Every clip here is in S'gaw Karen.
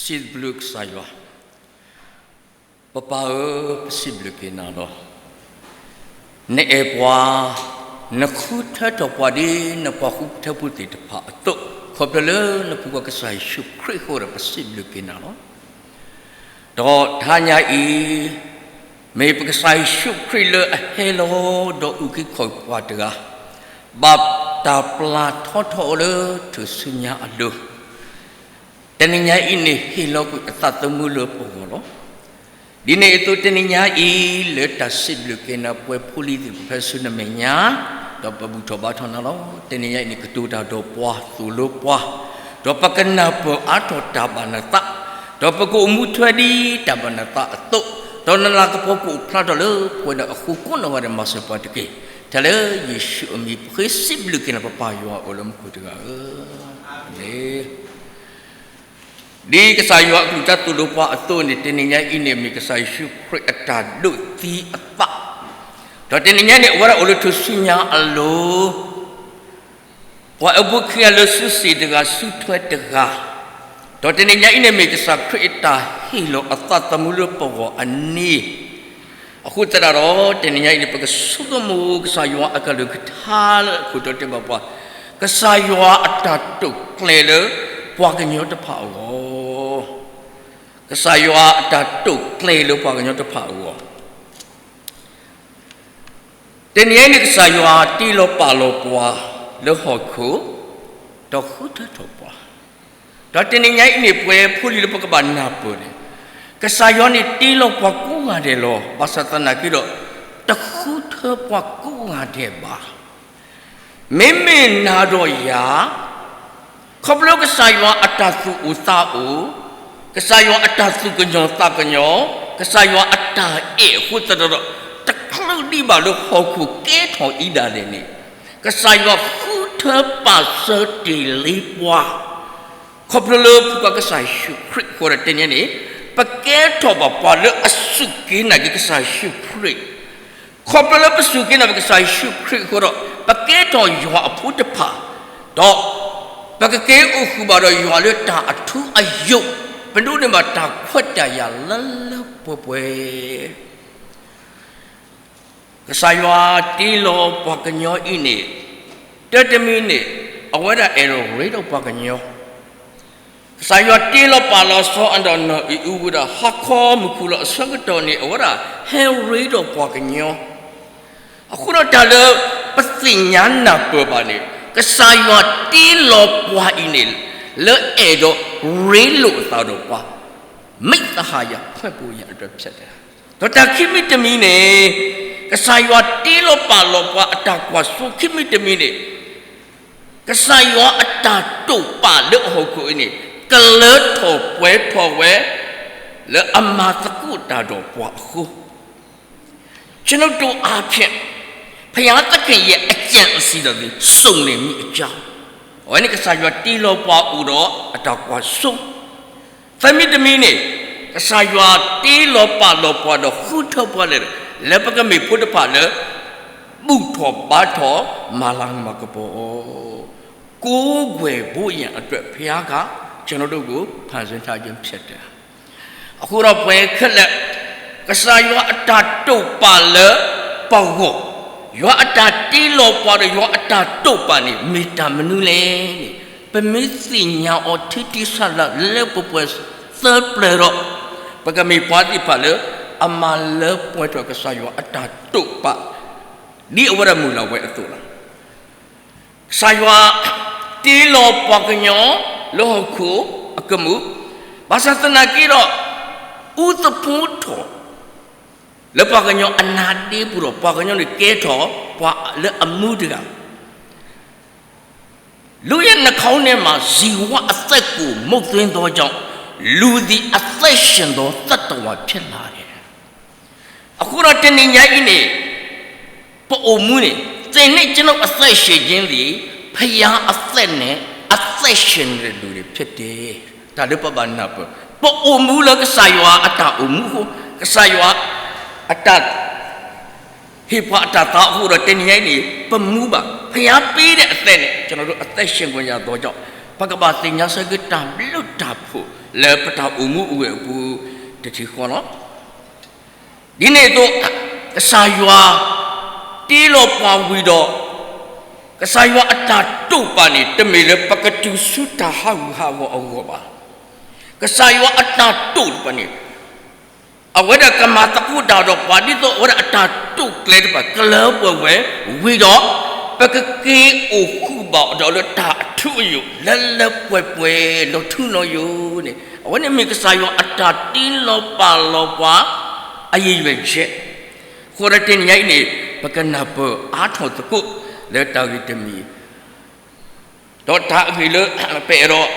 စံးဘျုးကစၢ်ယွၤ, ပပၢ်ဧၢ, ပစံးဘျုးက့ၤနၤလီၤ. နအဲၣ်ပှၤ, နဃုထၢထီၣ်ပှၤဒ်နပှၤဃုထၢဖိသ့ၣ်တဖၣ်အသိး, ခီဖျိလၢနဖိခွါကစၢ်ယ့ၣ်ၡူးခရံာ်အဃိဒီး ပစံးဘျုးက့ၤနၤလီၤ. ဒီးတဟါညါအံၤ, မ့ၢ်ပကစၢ်ယ့ၣ်ၡူးခရံာ်လၢအဟဲလီၤဒီးအုၣ်က့ၤခီၣ်က့ၤပှၤတဂၤ, ဘၣ်တၢ်ပျၢ်ထီထီၣ်အီၤလၢထူၣ်စုညါအလိၤ, တနံၤညါအံၤန့ၣ် ဟ့ၣ်လီၤကွံာ်အသးသမူလၢပဂီၢ်လီၤ. ဒ်န့ၣ်အသိးတနံၤညါအံၤ လၢတၢ်စံးဘျုးက့ၤနၤပှဲၤဖိလံၤသ့ၣ်တဖၣ်ဆူနမဲာ်ညါ, ဒီးပဘူၣ်ထီၣ်ဘါထီၣ်နၤလီၤ. တနံၤညါအံၤန့ၣ် ကတိၤတၢ်ဒီးပှၤ သိၣ်လိပှၤ, ဒီးပကနၢ်ပၢၢ်အါထီၣ်တၢ်ဘၣ်နသး, ဒီးပကအိၣ်မူထွဲဒ်တၢ်ဘၣ်နသးအသိး, ဒီးနလၤကပီၤကအိၣ်ဖျါထီၣ်လၢပှဲၤဒီးအဃိကိးနီၢ်ဂၤဒဲးမၤစၢၤပှၤတက့ၢ်. တၢ်လၢယ့ၣ်ၡူးအမံၤ ပဃ့စံးဘျုးက့ၤနၤပပၢ်ယွၤအိၣ်လၢမူခိၣ်တဂၤဧၢ, အၤမ့ၣ်. ဒ်ကစၢ်ယွၤအကလုၢ်ကထါသိၣ်လိပှၤအသိးန့ၣ် တနံၤညါအံၤန့ၣ် မ့ၢ်ကစၢ်ယ့ၣ်ၡူးခရံာ်အတၢ်ဒိးသံအသး, ဒီးတနံၤညါန့ၣ် အဝဲဒၣ်အိၣ်လၢထူၣ်စုညါအလိၤ, ပှၤအဘူးခံဂၤလၢစုစ့ၣ်တဂၤ စုထွဲတဂၤ, ဒီးတနံၤညါအံၤန့ၣ် မ့ၢ်ကစၢ်ခရံာ်အတၢ်ဟ့ၣ်လီၤအသးသမူလၢပဂီၢ်အနံၤ, အဃိသတးဒီး တနံၤညါအံၤန့ၣ် ပကဆိကမိၣ်ကစၢ်ယွၤအကလုၢ်ကထါလၢအခိၣ်တီတဲဘၣ်ပှၤ, ကစၢ်ယွၤအတၢ်တိာ်ကျဲၤလၢပှၤကညီတဖၣ်အဂီၢ်, ကစၢ်ယွၤအတၢ်တိာ်ကျဲၤလၢပှၤကညီတဖၣ်အဂီၢ် တနံၤအံၤန့ၣ် ကစၢ်ယွၤတ့လီၤပာ်လီၤပှၤလၢဟီၣ်ခိၣ်, ဒီးဃုထၢထီၣ်ပှၤ, ဒီးတနံၤညါအံၤန့ၣ် ပှဲၤဖိလံၤလၢပကဘၣ်နၢ်ပၢၢ်န့ၣ်, ကစၢ်ယွၤန့ၣ်တ့လီၤပှၤကိးဂၤဒဲးလီၤ. ဘၣ်ဆၣ်သနာ်က့ဒီး တဃုထၢပှၤကိးဂၤဒဲးဘၣ်. မ့မ့ၢ်နၤဒီးယၤ ခီဖျိကစၢ်ယွၤအတၢ်သူၣ်အိၣ်သးအိၣ်, ကစၢ်ယွၤအတၢ်သူၣ်ကညီၤသးကညီၤ, ကစၢ်ယွၤအတၢ်အဲၣ်အဃိသတးဒီး တချုးဒံးဘၣ်လၢဟီၣ်ခိၣ်ကဲထီၣ်အံၤဒၣ်လဲာ်န့ၣ်, ကစၢ်ယွၤဃုထၢပာ်စၢၤတ့ၢ်လံပှၤ, ခီဖျိလၢပကစၢ်ယ့ၣ်ၡူးခရံာ်အဃိဒီးတနံၤန့ၣ်, ပကဲထီၣ်ဘၣ်ပှၤလၢအစူၢ်က့ၤနာ်က့ၤကစၢ်ယ့ၣ်ၡူးခရံာ် ခီဖျိလၢပစူၢ်က့ၤနာ်က့ၤကစၢ်ယ့ၣ်ၡူးခရံာ်အဃိဒီး ပကဲထီၣ်ယွၤအဖိတဖၣ်, ဒီးပကက့ၤအိၣ်ဃုာ်ဘၣ်ဒီးယွၤလၢတၢ်အထူအယိာ်, ပဒိးန့ၢ်ဘၣ်တၢ်ခွဲးတၢ်ယာ်လၢလၢပှဲၤပှဲၤ. ကစၢ်ယွၤတ့လီၤပှၤကညီအံၤန့ၣ်, တၢ်တမံၤန့ၣ်, အဝဲဒၣ်အဲၣ်ဒိးရ့ဒီးပှၤကညီ ကစၢ်ယွၤတ့လီၤပာ်လီၤစီၤအၤဒၣ်နီၢ်အံၤအူဝံၤဒီး ဟါခီမုၢ်ခုၣ်လီၤအဆၢကတီၢ်န့ၣ် အဝဲဒၣ်ဟဲရ့ဒီးပှၤကညီ, အဃိဒီးတၢ်လၢပသ့ၣ်ညါနၢ်ပၢၢ်ဘၣ်န့ၣ်, ကစၢ်ယွၤတ့လီၤပှၤအံၤန့ၣ်, လၢအဲၣ်ဒိးရ့လိာ်အသးဒီးပှၤ, မိသဟါယၤ ဖှဲၣ်ပူၤယၤအတဖျၢၣ်တဂၤ, ဒီးတၢ်ခံမံၤတမံၤန့ၣ်, ကစၢ်ယွၤတ့လီၤပာ်လီၤပှၤအတၢ်ကွၢ်စိခံမံၤတမံၤန့ၣ် ကစၢ်ယွၤအတၢ်တိာ်ပာ်လၢအဟီၣ်ခိၣ်အံၤန့ၣ်, ကလၢထီၣ်ပှဲၤထီၣ်ဝဲ, လၢအမၤသကိးတၢ်ဒီးပှၤအဃိ, ကျွန်ုပ်တို့အားဖြင့် ဘုရားသခင်ရဲ့အကြံစည်တော်သည် စုံလင်မည်အကြောင်း, အဝဲန့ၣ်ကစၢ်ယွၤတ့လီၤပှၤအိၣ်ဒီးအတၢ်ကွၢ်စိ သၢမံၤတမံၤန့ၣ်, ကစၢ်ယွၤတ့လီၤပာ်လီၤပှၤဒီးဃုထၢပှၤလၢ, လၢပကမ့ၢ်ဖိတဖၣ်လၢ ဘူၣ်ထီၣ်ဘါထီၣ်မၤလၤမၤကပီၤအီၤ, ကိုးကွယ်ဖို့ရန်အတွက် ဘုရားက ကျွန်တော်တို့ကို ဖန်ဆင်းထားခြင်းဖြစ်တယ်. အဃိဒီးပှၤခဲလၢာ်, ကစၢ်ယွၤအတၢ်တိာ်ပာ်လၢပဂီၢ်, ယွၤအတၢ်တ့လီၤပှၤဒီးယွၤအတၢ်တိာ်ပာ်န့ၣ် မ့ၢ်တၢ်မနုၤလဲၣ်န့ၣ်, ပမ့ၢ်သ့ၣ်ညါအီၤထံထံဆးဆးလၢလၢပှဲၤပှဲၤသၢပျၢၤဒီး, ပကမ့ၢ်ပှၤသ့ၣ်တဖၣ်လၢ အမၤလၢပှဲၤထီၣ်ကစၢ်ယွၤအတၢ်တိာ်ပာ် ဒ်အဝဲဒၣ်မုၢ်လၢ်ဝဲအသိးလီၤ. ကစၢ်ယွၤတ့လီၤပှၤကညီလၢဟီၣ်ခိၣ်အကမူၣ်, ဘၣ်ဆၣ်သနာ်က့ဒီး, အူသဖှိထီၣ် လၢပှၤကညီအနါဒ့ပူၤဒီး ပှၤကညီန့ၣ်ကဲထီၣ်ပှၤလၢအမူတဂၤ လူရဲ့နှာခေါင်းထဲမှာ ဇီဝအသက်ကို မှုတ်သွင်းသောကြောင့် လူသည်အသက်ရှင်သောသတ္တဝါဖြစ်လာတယ်. အဃိဒီးတနံၤညါအံၤန့ၣ်, ပအိၣ်မူန့ၣ်, သင်နှင့်ကျွန်ုပ်အသက်ရှင်ခြင်းသည် ဘုရားအသက်နှင့်အသက်ရှင်တဲ့လူတွေဖြစ်တယ်. တၢ်လၢပဘၣ်နၢ်ပၢၢ်, ပအိၣ်မူလၢကစၢ်ယွၤအတၢ်အိၣ်မူအဃိ, ကစၢ်ယွၤအတၢ် ဟ့ၣ်ပှၤအတၢ်သးအဃိဒီးတနံၤညါအံၤန့ၣ် ပမူဘၣ်. ဘုရားပေးတဲ့အသက်နဲ့ ကျွန်တော်တို့အသက်ရှင်ခွင့်ရသောကြောင့် ပကဘၣ်သ့ၣ်ညါဆၢက့ၤတၢ်ဘျုးတၢ်ဖှိၣ် လၢပတၢ်အိၣ်မူအိၣ်ဂဲၤအပူၤတထံၣ်ဃီလီၤ. ဒ်န့ၣ်အသိး ကစၢ်ယွၤတ့လီၤပှၤဝံၤဒီး ကစၢ်ယွၤအတၢ်တိာ်ပာ်န့ၣ် တမ့ၢ်လၢပကတုၤဆူတၢ်ဟးဂူာ်ဟးဂီၤအဂီၢ်ဘၣ်. ကစၢ်ယွၤအတၢ်တိာ်တဖၣ်န့ၣ် အဝဲဒၣ်ကမၤသကိးတၢ်ဒီးပှၤ ဒ်သိးအဝဲဒၣ်အတၢ်တိာ်ကျဲၤတဖၣ် ကလၢပှဲၤဝဲဝံၤဒီး ပကက့ၤအိၣ်ဃုာ်ဘၣ်အီၤဒီးလၢတၢ်အထူအယိာ် လၢလၢပှဲၤပှဲၤ လီၤထူလီၤယိာ်န့ၣ် အဝဲန့ၣ်မ့ၢ်ကစၢ်ယွၤအတၢ်တ့လီၤပာ်လီၤပှၤအရည်ရွယ်ချက်. အဃိဒီးတနံၤညါအံၤန့ၣ် ပကနၢ်ပၢၢ်အါထီၣ်သကိး လၢတၢ်ဂ့ၢ်တမံၤ ဒီးတၢ်အဂ့ၢ်လၢ ပအဲၣ်ဒိး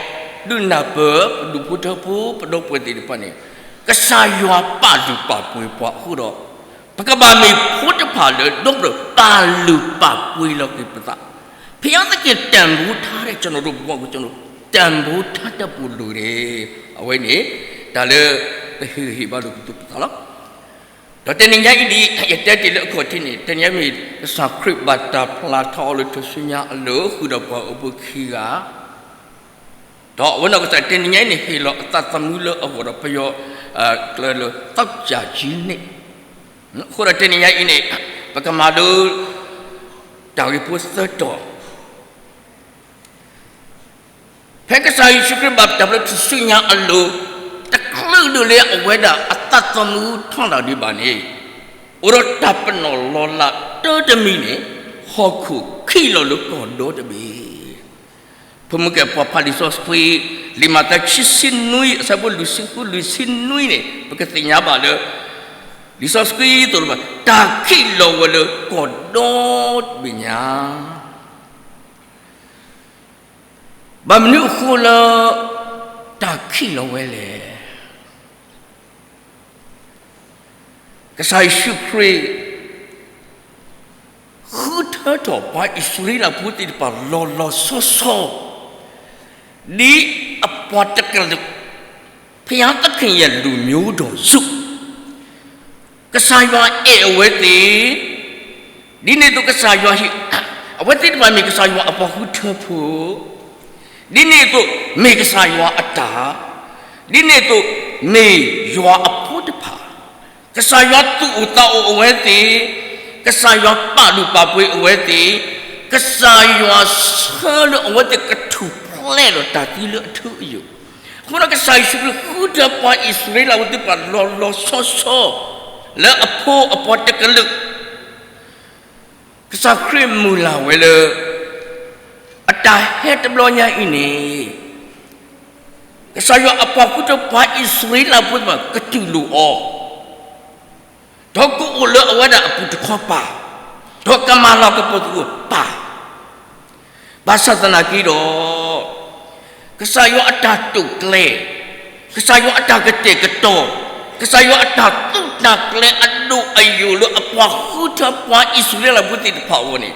ဒုးနၢ်ပၢၢ် ပဒူၣ်ဖိထၢဖိ ပဒီပုၢ်ဝဲၢ်သ့ၣ်တဖၣ်န့ၣ် ကစၢ်ယွၤပာ်လုၢ်ပာ်ပှ့ၤပှၤအဃိဒီး ပကဘၣ်မ့ၢ်ဖိတဖၣ်လၢ ဒီပုၢ်ဝဲၢ်ပာ်လုၢ်ပာ်ပှ့ၤလီၤက့ၤပသး, ဘုရားသခင်တန်ဖိုးထားတဲ့ ကျွန်တော်တို့ဘဝကို ကျွန်တော်တန်ဖိုးထားတတ်ဖို့လိုတယ်. အဝဲန့ၣ် တၢ်လၢပဟ့ၣ်ဂံၢ်ဟ့ၣ်ဘါလိာ်က့ၤပသးလီၤ. ဒီးတနံၤညါအံၤဒ် ယတဲတ့ၢ်လၢအခီၣ်ထံးန့ၣ် တနံၤညါမ့ၢ် ကစၢ်ခရံာ်ဘၣ်တၢ်ဖျါထီၣ်အီၤလၢထူၣ်စုညါအလိၤ ဃုာ်ဒီးပှၤအိၣ်ဘှံးခံဂၤ, ဒီးအဝဲနီၢ်ကစၢ်တနံၤညါအံၤန့ၣ် ဟ့ၣ်လီၤအသးသမူလၢအဂီၢ်ဒီးပယီၤ ကျၢၤလၢ သောကြာကြီးနေ့ အဃိဒီးတနံၤညါအံၤန့ၣ် ပကမၤလိ တၢ်ဂ့ၢ်ဖိသၢတီၤ ဖဲကစၢ်ယ့ၣ်ၡူးခရံာ်ဘၣ်တၢ်ဖျါထူၣ်စုညါအလိၤ တချုးဒၣ်လၢအဝဲဒၣ်အသးသမူထီၣ်ဒၣ်ဒံးဘၣ်န့ၣ် အိၣ်ဒီးတၢ်ပနီၣ်လီၤလးတၢတမံၤန့ၣ် ဟီၣ်ခိၣ်ခံးလီၤလၢကီၢ်ဒီတဘ့ၣ်. ပမ့ၢ်က့ၤကွၢ်ဖးလံာ်စီဆှံ လံာ်မးသဲခံဆံနွံ အဆၢဖိလွံၢ်ဆံဃု လွံၢ်ဆံနွံန့ၣ် ပကသ့ၣ်ညါဘၣ်လၢ လံာ်စီဆှံသိးတဖၣ် တၢ်ခံးလီၤဝဲလၢကီၢ်ဒီတဘ့ၣ်ညါ ဘၣ်မနုၤအဃိလၢ တၢ်ခံးလီၤဝဲလဲၣ်. ကစၢ်ယ့ၣ်ၡူးခရံာ် ဃုထၢထီၣ်ပှၤအံၣ်စရ့လးဖိသ့ၣ်တဖၣ်လီၤလီၤဆီဆီ ဒ်အပှၤတကလုာ် ဘုရားသခင်ရဲ့လူမျိုးတော်စု ကစၢ်ယွၤအဲၣ်အဝဲသ့ၣ်, ဒ်န့ၣ်အသိးကစၢ်ယွၤဟ့ၣ် အဝဲသ့ၣ်တဖၣ်မ့ၢ်ကစၢ်ယွၤအပှၤဃုထၢဖိ, ဒ်န့ၣ်အသိးမ့ၢ်ကစၢ်ယွၤအတၢ်, ဒ်န့ၣ်အသိးမ့ၢ်ယွၤအဖိတဖၣ်, ကစၢ်ယွၤသူၣ်အိၣ်သးအိၣ်အဝဲသ့ၣ်, ကစၢ်ယွၤပာ်လုၢ်ပာ်ပှ့ၤအဝဲသ့ၣ်, ကစၢ်ယွၤဆှၢလၢအဝဲသ့ၣ်ကထူၣ်ဖျဲးဒီးတၢ်သံလၢအထူအယိာ်, အဃိဒီးကစၢ်ယ့ၣ်ၡူးခရံာ်ဃုထၢပှၤအံၣ်စရ့လးဖိသ့ၣ်တဖၣ်လီၤလီၤဆီဆီ လၢအဖိအပှၤတကလုာ် ကစၢ်ခရံာ်မုၢ်လၢ်ဝဲလၢ အတၢ်ဟဲတဘျီညါအံၤန့ၣ် ကစၢ်ယွၤအပှၤဃုထၢပှၤအံၣ်စရ့လးဖိသ့ၣ်တဖၣ်ကတူၢ်လိာ်အီၤ, ဒီးကအိၣ်လၢအဝဲဒၣ်အပူၤတခီပၤ, ဒီးကမၤလၤကပီၤသကိးပၢ် ဘၣ်ဆၣ်သနာ်က့ဒီး ကစၢ်ယွၤအတၢ်တိာ်ကျဲၤ, ကစၢ်ယွၤအတၢ်ကတဲာ်ကတီၤ, ကစၢ်ယွၤအတၢ်သူၣ်တၢ်ကျဲၤအဒိၣ်အယိာ်လၢအပှၤဃုထၢပှၤအံၣ်စရ့လးဖိသ့ၣ်တဖၣ်အဂီၢ်န့ၣ်,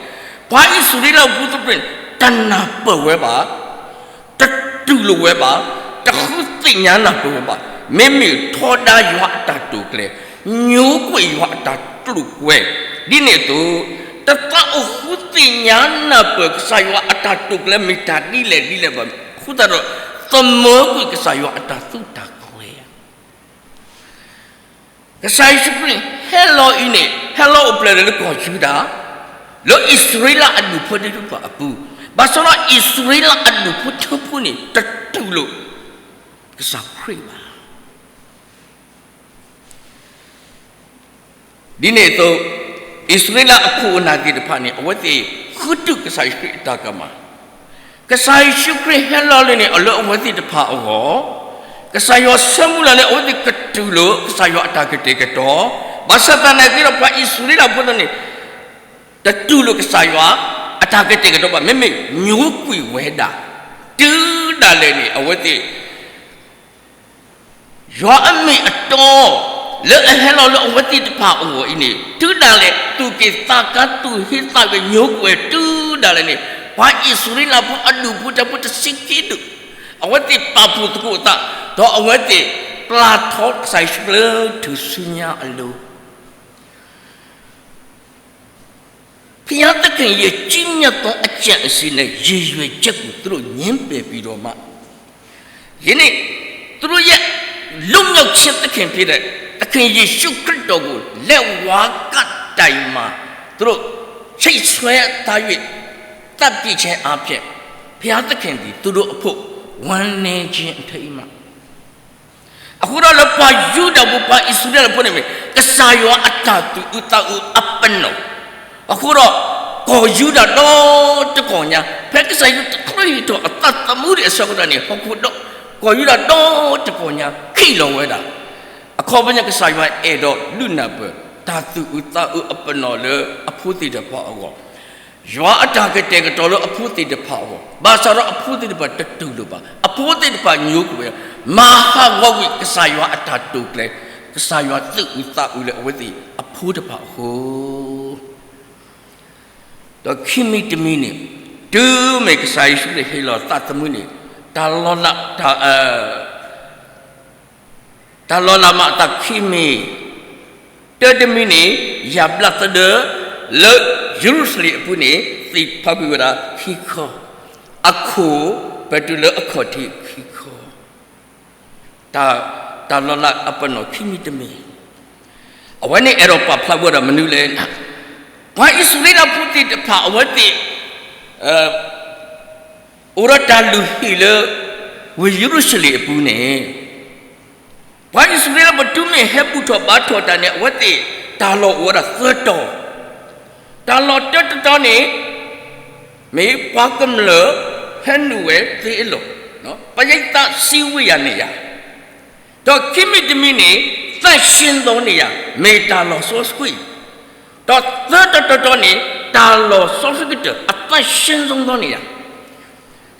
ပှၤအံၣ်စရ့လးဖိသ့ၣ်တဖၣ်န့ၣ် တနၢ်ပၢၢ်ဝဲဘၣ်, တတူၢ်လိာ်ဝဲဘၣ်, တဃုသ့ၣ်ညါနၢ်ပၢၢ်ဝဲဘၣ်. မ့မ့ၢ်ထီဒါယွၤအတၢ်တိာ်ကျဲၤ, ညိကွံာ်ယွၤအတၢ်ကျိၤကွဲၤ, ဒ်န့ၣ်အသိး တသးအိၣ်ဃုသ့ၣ်ညါနၢ်ပၢၢ်ကစၢ်ယွၤအတၢ်တိာ်ကျဲၤမ့ၢ်တၢ်ဒ်လဲၣ်ဒ်လဲၣ်ဘၣ်, အဃိသတးဒီး သမၢကွံာ်ကစၢ်ယွၤအတၢ်သူၣ်တၢ်ကျဲၤ ကစၢ်ယ့ၣ်ၡူးခရံာ်ဟဲလီၤအံၤန့ၣ် ဟဲလီၤအိၣ်ဖျဲၣ်လၢကီၢ်ယူဒၤ, လၢအံၣ်စရ့လးအဒူၣ်ဖိထၢဖိအပူၤ, ဘၣ်ဆၣ်ဒီးအံၣ်စရ့လးအဒူၣ်ဖိထၢဖိန့ၣ် တတူၢ်လိာ်ကစၢ်ခရံာ်ဘၣ်. ဒ်န့ၣ်အသိး အံၣ်စရ့လးအခိၣ်အနၢ်သ့ၣ်တဖၣ်န့ၣ် အဝဲသ့ၣ်ဃုတုၤကစၢ်ယ့ၣ်ၡူးခရံာ်အတၢ်ကမၣ်, ကစၢ်ယ့ၣ်ၡူးခရံာ်ဟဲလီၤလၢန့ၣ် အလၢအဝဲသ့ၣ်တဖၣ်အဂီၢ်, ကစၢ်ယွၤဆၢမုၢ်လၢ်လၢအဝဲသ့ၣ်ကတူၢ်လိာ်ကစၢ်ယွၤအတၢ်ကတဲာ်ကတီၤ, ဘၣ်ဆၣ်သနာ်က့ဒီးပှၤအံၣ်စရ့လးဖိသ့ၣ်န့ၣ် တတူၢ်လိာ်ကစၢ်ယွၤအတၢ်ကတဲာ်ကတီၤဘၣ်, မ့မ့ၢ်ညိကွံာ်ဝဲဒၣ်, တုၤဒၣ်လဲာ်န့ၣ် အဝဲသ့ၣ် ယွၤအမ့ၢ်အတီ လၢအဟဲလီၤလၢအဝဲသ့ၣ်တဖၣ်အဂီၢ်အံၤန့ၣ် တုၤဒၣ်လဲာ် သူၣ်က့ၣ်သးကါ သူၣ်ဟ့သးဂဲၤ ညိကွံာ်တုၤဒၣ်လဲာ်န့ၣ် ပှၤအံၣ်စရ့လးဖိအဒူၣ်ဖိထၢဖိတဆံခံဒူၣ် အဝဲသ့ၣ်ပာ်ဖှိၣ်သကိးအသး ဒီးအဝဲသ့ၣ်ပျၢ်ထီၣ်ကစၢ်ယ့ၣ်ၡူးခရံာ်လၢထူၣ်စုညါအလိၤ ဘုရားသခင်ရဲ့ ကြီးမြတ်သောအကြံအစည်နဲ့ ရည်ရွယ်ချက်ကို သူတို့ ငြင်းပယ်ပြီးတော့မှ ယနေ့ သူတို့ရဲ့ လွတ်မြောက်ခြင်းသခင်ဖြစ်တဲ့ သခင်ယေရှုခရစ်တော်ကို လက်ဝါးကပ်တိုင်မှာ သူတို့ ချိတ်ဆွဲထား၍ သတ်ပစ်ခြင်းအားဖြင့် ဘုရားသခင်သည် သူတို့အဖို့ ဝမ်းနည်းခြင်းအထိမ်းအမှတ် အဃိဒီးလၢပှၤယူဒၤဖိ ပှၤအံၣ်စရ့လးဖိန့ၣ်မ့ၢ် ကစၢ်ယွၤအတၢ်သူၣ်အုးသးအုးအပနီၣ်, အဃိဒီး ကီၢ်ယူဒၤဒီတကီၢ်ညါ ဖဲကစၢ်ယွၤတခရံာ်ထီၣ်အသးသမူဒံးအဆၢကတီၢ်န့ၣ် ဟီၣ်ခိၣ်ဒီ ကီၢ်ယူဒၤဒီတကီၢ်ညါ ခံးလီၤဝဲဒၣ်, အခီပညီကစၢ်ယွၤအဲၣ်ဒိးဒုးနၢ်ပၢၢ် တၢ်သူၣ်အုးသးအုးအပနီၣ်လၢအဖိသ့ၣ်တဖၣ်အဂီၢ် ယွၤအတၢ်ကတဲာ်ကတီၤလၢအဖိသ့ၣ်တဖၣ်အဂီၢ်, ဘၣ်ဆၣ်ဒီးအဖိသ့ၣ်တဖၣ်တတူၢ်လိာ်ဘၣ်. အဖိသ့ၣ်တဖၣ်ညိကွံာ်ဝဲ, မၤဟးဂီၤကွံာ်ကစၢ်ယွၤအတၢ်တိာ်ကျဲၤ, ကစၢ်ယွၤသူၣ်အုးသးအုးလၢအဝဲသ့ၣ်အဖိတဖၣ်အဃိ, ဒီးခံမံၤတမံၤန့ၣ်, တုၤမ့ၢ်ကစၢ်ယ့ၣ်ၡူးခရံာ်ဟ့ၣ်လီၤသးသမူန့ၣ်, တၢ်လီၤလး, တၢ် တၢ်လီၤလးမးအသးခံမံၤ, တၢတမံၤန့ၣ်, ယၣ်ဘျးသဒၢ လၢယရူၤၡလ့ၣ်အပူၤန့ၣ် သ့ၣ်ဖးကွံာ်ဝဲဒၣ်ခံခီ, အခိၣ် ပတုၤလၢအခီၣ်ထံးခံခီ, တၢ်လီၤလးအပနီၣ်ခံမံၤတမံၤ, အဝဲန့ၣ်အဲၣ်ဒိးပာ်ဖျါဝဲဒၣ်မနုၤလဲၣ်, ပှၤအံၣ်စရ့လးဖိသ့ၣ်တဖၣ်အဝဲသ့ၣ် အိၣ်ဒီးတၢ်လုၢ်ဟံၣ်လၢ ဝ့ၢ်ယရူၤၡလ့ၣ်အပူၤန့ၣ်, ပှၤအံၣ်စရ့လးပတုၤမ့ၢ်ဟဲဘူၣ်ထီၣ်ဘါထီၣ်တၢ်န့ၣ် အဝဲသ့ၣ်တၢ်လီၢ်အိၣ်ဝဲဒၣ်သၢတီၤ, တၢ်လီၢ်တၢတတီၤန့ၣ်, မ့ၢ်ပှၤကမျၢၢ်ဟဲနုာ်ဝဲသ့အလီၢ်, ပယိၣ်သးစံဝံယၤန့ၣ်ယၤ ဒီးခံမံၤတမံၤန့ၣ်, သန့်ရှင်းသောနေရာ, မ့ၢ်တၢ်လီၢ်စီဆှံ, ဒီးသၢတီၤတတီၤန့ၣ်, တၢ်လီၢ်စီဆှံကတၢၢ် အသန့်ရှင်းသောနေရာ,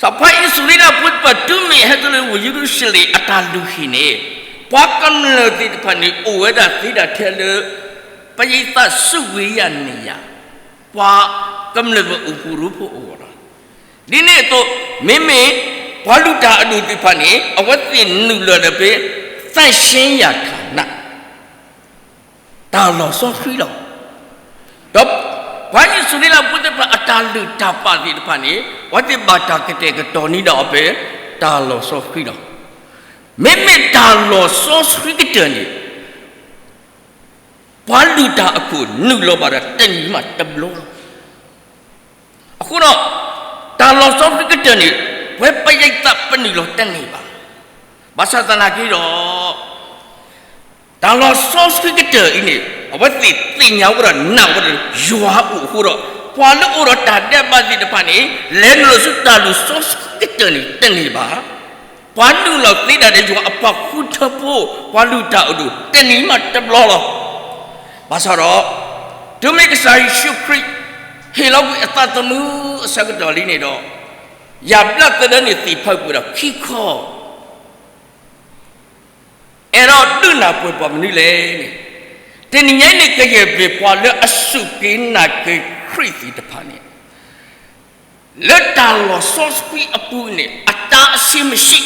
စီၤပှၤအံၣ်စရ့လးဖိသ့ၣ်တဖၣ်တုၤမ့ၢ်ဟဲတုၤလၢဝ့ၢ်ယရူၤၡလ့ၣ်အတၢ်လုၢ်ဟံၣ်န့ၣ်, ပှၤကမျၢၢ်သ့ၣ်တဖၣ်န့ၣ်အိၣ်ဝဲဒၣ်သ့ဒၣ်ထဲလၢ ပယိၣ်သးစံဝံယၤန့ၣ်ယၤ, ပှၤကမျၢၢ်ပအိၣ်ဃူရိဖိအဂီၢ်လီၤ. ဒ်န့ၣ်အသိး, မ့မ့ၢ်ပှၤလုၢ်တၢ်အဒိၣ်သ့ၣ်တဖၣ်န့ၣ် အဝဲသ့ၣ်နုာ်လီၤလၢဖဲ သန့်ရှင်းရာဌာန, တၢ်လီၢ်စီဆှံလီၤ. ဒီးပှၤအံၣ်စရ့လးဖိသ့ၣ်တဖၣ်အတၢ်လုၢ်တၢ်ပာ်သ့ၣ်တဖၣ်န့ၣ်, အဝဲသ့ၣ်ဘၣ်တၢ်ကတဲာ်ကတီၤန့ၢ်ဒီးအီၤဖဲ တၢ်လီၢ်စီဆှံလီၤ. မ့မ့ၢ်တၢ်လီၢ်စီဆှံကတၢၢ်န့ၣ် ပှၤလုၢ်တၢ်အခိၣ်နုာ်လီၤဘၣ်ဒီးတနံၤမးတဘျီလီၤ. အဃိဒီး, တၢ်လီၢ်စီဆှံကတၢၢ်န့ၣ် ပဝဲပယိၣ်သးပနုာ်လီၤတန့ၢ်ဘၣ်. ဘၣ်ဆၣ်သနာ်က့ဒီး တၢ်လီၢ်စီဆှံကတၢၢ်အံၤန့ၣ် အဝဲသ့ၣ်သ့ၣ်ညါဝဲဒီးနာ်ဝဲဒီး ယွၤအိၣ်အဃိဒီး, ပှၤလၢအိၣ်ဒီးတၢ်ဒဲးဘးသ့ၣ်တဖၣ်န့ၣ် လဲၤနုာ်လီၤဆူတၢ်လုၢ်စီဆှံကတၢၢ်န့ၣ်တန့ၢ်ဘၣ်. ပှၤနုာ်လီၤသ့ဒၣ်ဒီးယွၤအပှၤဃုထၢဖိ, ပှၤလုၢ်တၢ်အဒိၣ် တနံၤမးတဘျီလီၤ. ဘၣ်ဆၣ်ဒီး, တုၤမ့ၢ်ကစၢ်ယ့ၣ်ၡူးခရံာ် ဟ့ၣ်လီၤကွံာ်အသးသမူအဆၢကတီၢ်လံန့ၣ်ဒီး, ယၣ်ဘျးသဒၢန့ၣ်သ့ၣ်ဖးကွံာ်ဒီးခံခီ အဲၣ်ဒိးဒုးနၢ်ပၢၢ်ပှၤမနုၤလဲၣ်န့ၣ်, တနံၤညါအံၤန့ၣ် ကယဲၢ်မ့ၢ်ပှၤလၢအစူၢ်က့ၤနာ်က့ၤခရံာ်သ့ၣ်တဖၣ်န့ၣ်, လၢတၢ်လီၢ်စီဆှံအပူၤန့ၣ် အတားအဆီမရှိ,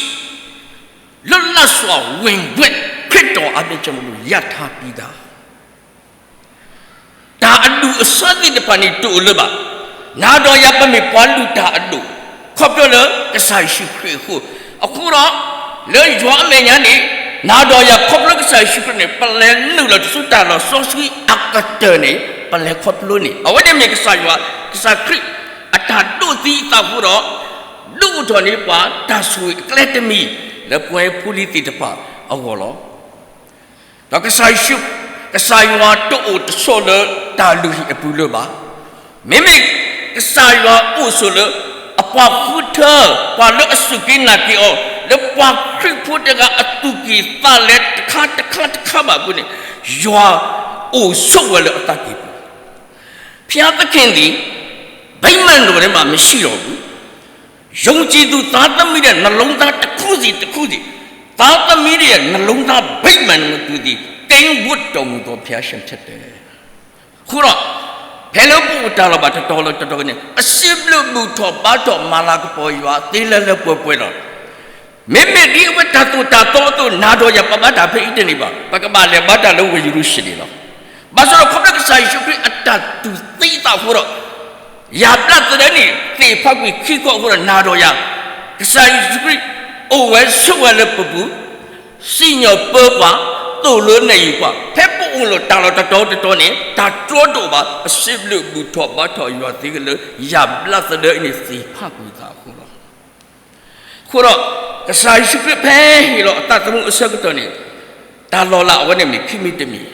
လွတ်လပ်စွာဝင်ခွင့် ခရစ်တော်အားဖြင့် ကျွန်တော်တို့ ရထားပြီးသား တၢ်အဒူၣ်အဆၢသ့ၣ်တဖၣ်န့ၣ်တအိၣ်လၢၤဘၣ်. နၤဒီးယၤပမ့ၢ်ပှၤလုၢ်တၢ်အဒိၣ်, ခီဖျိလၢကစၢ်ယ့ၣ်ၡူးခရံာ်အဃိ, အဃိဒီး, လၢယွၤအမဲာ်ညါန့ၣ်, နၤဒီးယၤခီဖျိကစၢ်ယ့ၣ်ၡူးခရံာ်န့ၣ် ပလဲၤနုာ်လီၤဆူတၢ်လီၢ်စီဆှံအကတၢၢ်န့ၣ် ပလဲၤခီဖျိန့ၣ် အဝဲန့ၣ်မ့ၢ်ကစၢ်ယွၤ, ကစၢ်ခရံာ် အတၢ်ဒိးသံအသးအဃိဒီး, ဒုးအိၣ်ထီၣ်န့ၢ်ပှၤတၢ်ဆိၣ်ဂ့ၤအကျဲတမံၤ လၢပဝဲဖိလံၤသ့ၣ်တဖၣ်အဂီၢ်လီၤ. ဒီးကစၢ်ယ့ၣ်ၡူး, ကစၢ်ယွၤတအိၣ်တဆိးလၢတၢ်လုၢ်ဟံၣ်အပူၤလၢၤဘၣ်. မ့မ့ၢ်ကစၢ်ယွၤအိၣ်ဆိးလၢအပှၤဃုထၢ, ပှၤလၢအစူၢ်က့ၤနာ်က့ၤအီၤ, လၢပှၤခရံာ်ဖိတဂၤအသူၣ်ကံၢ်သးလဲတခါတခါတခါဘၣ်အပူၤန့ၣ်, ယွၤအိၣ်ဆိးဝဲလၢအသးကံၢ်ပူၤ ဘုရားသခင်သည် ဗိမာန်တော်ထဲမှာ မရှိတော့ဘူး။ ယုံကြည်သူသားသမီးတွေ နှလုံးသားတစ်ခုစီတစ်ခုစီ သားသမီးတွေရဲ့ နှလုံးသားဗိမာန်ကို သူသည် ကျိန်းဝပ်တော်မူသော ဘုရားရှင်ဖြစ်တယ်။ အဃိဒီး ဖဲလၢပအိၣ်တၢ်လီၤဘၣ်တတီၤလၢတတီၤန့ၣ် ပစံးဘျုးဘူၣ်ထီၣ်ဘါထီၣ်မၤလၤကပီၤယွၤသ့လၢလၢပှဲၤပှဲၤလီၤ. မ့မ့ၢ်ဒ်အဝဲတၢ်သိၣ်တၢ်သီအသိး နၤဒီးယၤပဘါတၢ်ဖဲအံၤတန့ၢ်ဘၣ်, ပကဘၣ်လဲၤဘါတၢ်လၢဝ့ၢ်ယရူၤၡလ့ၣ်လီၤ. ဘၣ်ဆၣ်ဒီးခီဖျိကစၢ်ယ့ၣ်ၡူးခရံာ်အတၢ်တူၢ်သံသးအဃိဒီး ယၣ်ဘျးသဒၢန့ၣ် သ့ၣ်ဖးကွံာ်ခံခီအဃိဒီး နၤဒီးယၤ ကစၢ်ယ့ၣ်ၡူးခရံာ် အိၣ်ဝဲဆိးဝဲလၢပပူၤ စံၣ်ညီၣ်ပၢပှၤ, သိၣ်လိနဲၣ်ယုာ်ပှၤ, ဖဲပအိၣ်လၢတၢ်လီၢ်တတီၤတတီၤန့ၣ် တၢ်တြီတအိၣ်ဘၣ်, အစံးဘျုးဘူၣ်ထီၣ်ဘါထီၣ်ယွၤသ့ကလၢာ်, ယၤဘျါသဒၢအံၤန့ၣ်သ့ၣ်ဖးကွံာ်သးအဃိလီၤ. အဃိဒီး ကစၢ်ယ့ၣ်ၡူးခရံာ်ဖဲဟ့ၣ်လီၤအသးသမူအဆၢကတီၢ်န့ၣ် တၢ်လီၤလးအဝဲန့ၣ်မ့ၢ်ခံမံၤတမံၤ,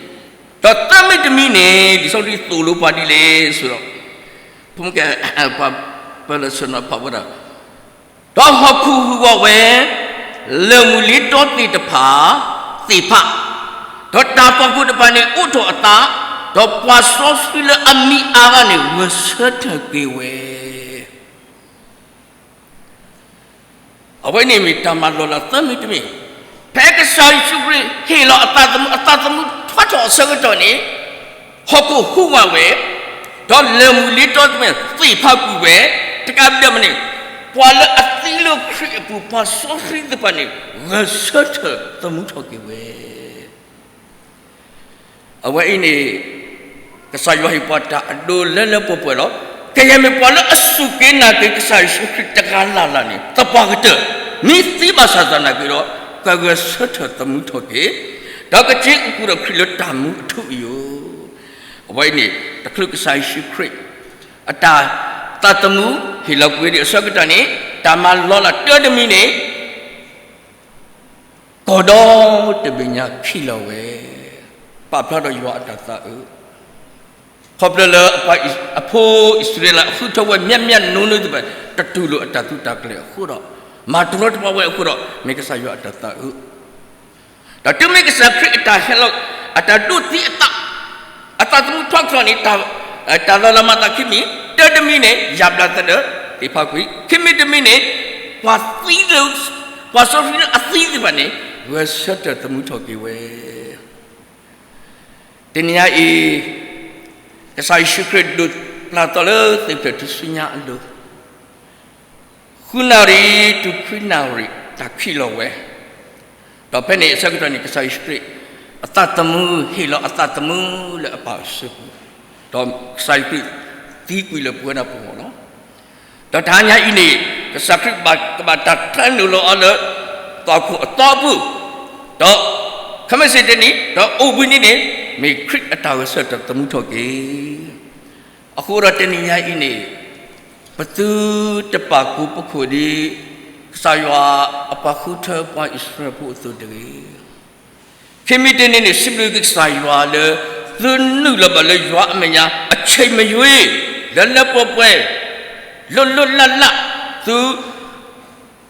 ဒီးသၢမံၤတမံၤန့ၣ် လံာ်စီဆှံသိၣ်လိပှၤဒ်လဲၣ်ဆိုဒီး ဖိမုၣ်ကဲ ပှၤပၢလၢဆၢနီၤဖးဝဲဒၣ်, ဒီးဟီၣ်ခိၣ်ဟူးဂီၤဝဲ, လၢၢ်မုၢ်လ့တီသ့ၣ်တဖၣ် သ့ၣ်ဖး, ဒီးတၢ်သွၣ်ခိၣ်တဖၣ်န့ၣ်အိးထီၣ်အသး, ဒီးပှၤစီဆှံလၢအမံၤအါဂၤန့ၣ် ဂဲၤဆၢထၢၣ်က့ၤဝဲ. အဝဲန့ၣ်မ့ၢ်တၢ်မၤလီၤလးသၢမံၤတမံၤ, ဖဲကစၢ်ယ့ၣ်ၡူးခရံာ်ဟ့ၣ်လီၤအသးသမူ အသးသမူထွဲထီၣ်အဆၢကတီၢ်န့ၣ်, ဟီၣ်ခိၣ်ဟူးဂီၤဝဲ, ဒီးလၢၢ်မုၢ်လ့တီသ့ၣ်တဖၣ်သ့ၣ်ဖးကွံာ်ဝဲ, တကးဘၣ်မ့ၢ်န့ၣ်, ပှၤလၢအသံလၢခရံာ်အပူၤ ပှၤစီဆှံသ့ၣ်တဖၣ်န့ၣ် ဂဲၤဆၢထၢၣ်သမူထီၣ်က့ၤဝဲ. အဝဲအံၤန့ၣ် ကစၢ်ယွၤဟ့ၣ်ပှၤတၢ်အဒိလၢလၢပှဲၤပှဲၤလီၤ. ကယဲၢ်မ့ၢ်ပှၤလၢအစူၢ်က့ၤနာ်က့ၤကစၢ်ယ့ၣ်ၡူးခရံာ်တဂၤလၢ်လၢ်န့ၣ် သပှၢ်ကတၢၢ် မ့ၢ်သံဘၣ်ဆၣ်သနာ်က့ဒီး ကဂဲၤဆၢထၢၣ်သမူထီၣ်က့ၤ, ဒီးကစ့အိၣ်ဃုာ်ဒီးခရံာ်လၢတၢ်မူအထူအယိာ်. အဝဲအံၤန့ၣ် တချုးကစၢ်ယ့ၣ်ၡူးခရံာ် အတၢ်သးသမူဟ့ၣ်လီၤကွံာ်ဒံးအဆၢကတီၢ်န့ၣ် တၢ်မၤလီၤလးတၢတမံၤန့ၣ် ကီၢ်ဒီတဘ့ၣ်ညါခံးလီၤဝဲ, ပာ်ဖျါဒီးယွၤအတၢ်သးအုး, ခီဖျိလၢအဖိအံၣ်စရ့လးအဃုထၢဝဲ မျၢမျၢနူနူသ့ၣ်တဖၣ် တတူၢ်လိာ်အတၢ်သူတၢ်ကျဲၤအဃိဒီး, မၤတရီတပါဝဲအဃိဒီး မ့ၢ်ကစၢ်ယွၤအတၢ်သးအုး ဒီးတုၤမ့ၢ်ကစၢ်ခရံာ်အတၢ်ဟဲလီၤ အတၢ်ဒိးသံအသး, အသးသမူထွဲထီၣ်န့ၣ် တၢ်လီၤလးမၤသးခံမံၤ, တၢတမံၤန့ၣ် ယၤဘျါသဒၢသ့ၣ်ဖးကွံာ်, ခံမံၤတမံၤန့ၣ် ပှၤသံလၢ ပှၤစီဆှံလၢအသံသ့ၣ်တဖၣ်န့ၣ် ဂဲၤဆၢထၢၣ်သမူထီၣ်က့ၤဝဲ. တနံၤညါအံၤ ကစၢ်ယ့ၣ်ၡူးခရံာ်ဒိးပျၢ်သီလၢသ့ၣ်ဖျၢၣ်ထူၣ်စုညါအလိၤ ဃုနၣ်ရံၣ်တုၤခွံနၣ်ရံၣ် တၢ်ခံးလီၤဝဲ, ဒီးဖဲန့ၣ်အဆၢကတီၢ်န့ၣ် ကစၢ်ယ့ၣ်ၡူးခရံာ် အသးသမူ ဟ့ၣ်လီၤအသးသမူလၢအပၢ်အစုပူၤ, ဒီးကစၢ်ယ့ၣ်ၡူးခရံာ်သံကွံာ်လၢပဝဲဒၣ်ပဂီၢ်လီၤ. ဒီးတဟါညါအံၤန့ၣ် ကစၢ်ခရံာ်ကဘၣ်တၢ်ထၢနုာ်လီၤအီၤလၢ သွၣ်ခိၣ်အသီအပူၤ, ဒီး ခဲမုၢ်ဆ့ၣ်တနံၤ ဒီးအိၣ်ဘှံးနံၤန့ၣ် မ့ၢ်ခရံာ်အတၢ်ဂဲၤဆၢထၢၣ်သမူထီၣ်က့ၤ အဃိဒီးတနံၤညါအံၤန့ၣ် ပသုတပာ်ကူပခိၣ်ဒ် ကစၢ်ယွၤအပှၤဃုထၢပှၤအံၣ်စရ့လးဖိအသိးတဂ့ၤ. ခံမံၤတမံၤန့ၣ် စံးဘျုးကစၢ်ယွၤလၢ သုနုာ်လီၤဘၣ်လၢယွၤအမဲာ်ညါ အဆံးမယွ့ လၢလၢပှဲၤပှဲၤ လွတ်လွတ်လပ်လပ် သု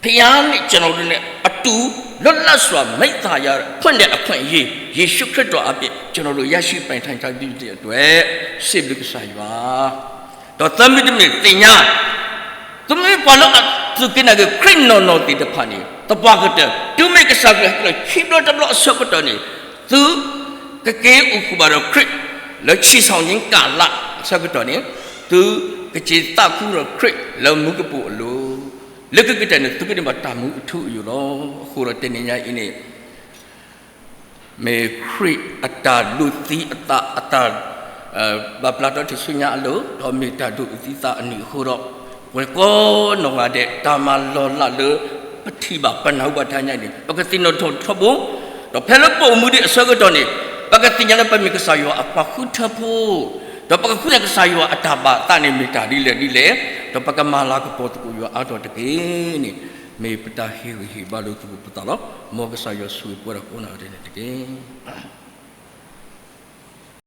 ဖယါန့ၣ် ကျွန်တော်တို့နဲ့အတူ လွတ်လပ်စွာ မက်သ်သႃယၤ ဖွင့်တဲ့အခွင့်အရေး ယေရှုခရစ်တော်အားဖြင့် ကျွန်တော်တို့ ရရှိပိုင်ထိုင်ထားသည့်အတွက် စံးဘျုးကစၢ်ယွၤ ဒီးသၢမံၤတမံၤသ့ၣ်ညါ သုမ့ၢ်ပှၤလၢအစူၢ်က့ၤနာ်က့ၤခရံာ်နီၢ်နီၢ်သ့ၣ်တဖၣ်န့ၣ် သပှၢ်ကတၢၢ် တုၤမ့ၢ်ကစၢ်ခရံာ်ဟဲလီၤခံဘျီတဘျီအဆၢကတီၢ်န့ၣ် သုကက့ၤအိၣ်ဃုာ်ဘၣ်ဒီးခရံာ် လၢဆံးစီၤညင်းကၣ်လၣ်အဆၢကတီၢ်န့ၣ် သုကက့ၤသးခုဒီးခရံာ်လၢမူကပိာ်အလိၤ လၢခံကတၢၢ်န့ၣ် သုကန့ၢ်ဘၣ်တၢ်မူအထူအယိာ်လီၤ. အဃိဒီးတနံၤညါအံၤန့ၣ် မ့ၢ်ခရံာ်အတၢ်ဒိးသံအသး အတၢ် ဘၣ်ပျၢ်ထီၣ်ထူၣ်စုညါအလိၤ ဒီးမ့ၢ်တၢ်ဒိးသံအသးအနံၣ်အဃိဒီး ပှၤကိးနီၢ်ဂၤဒဲး တၢ်မၤလီၤလးလၢ ပထံၣ်ဘၣ်ပနၢ်ဟူဘၣ်တဟါညါအံၤန့ၣ် ပကသ့ၣ်နီၣ်ထီၣ်ထီဘိ ဒီးဖဲလၢပအိၣ်မူဒံးအဆၢကတီၢ်န့ၣ် ပကသ့ၣ်ညါလၢပမ့ၢ်ကစၢ်ယွၤအပှၤဃုထၢဖိ ဒီးပကဃုန့ၢ်ကစၢ်ယွၤအတၢ်ဘၣ်သးန့ၣ်မ့ၢ်တၢ်ဒ်လဲၣ်ဒ်လဲၣ် ဒီးပကမၤလၤကပီၤသကိးယွၤအါထီၣ်တက့ၢ်န့ၣ် မ့ၢ်ပတၢ်ဟ့ၣ်ဂံၢ်ဟ့ၣ်ဘါလိာ်သကိးပသးလီၤ. မ်ကစၢ်ယွၤဆိၣ်ဂ့ၤပဝဲဒၣ်ကိးနီၢ်ဂၤဒဲးန့ၣ်တက့ၢ်.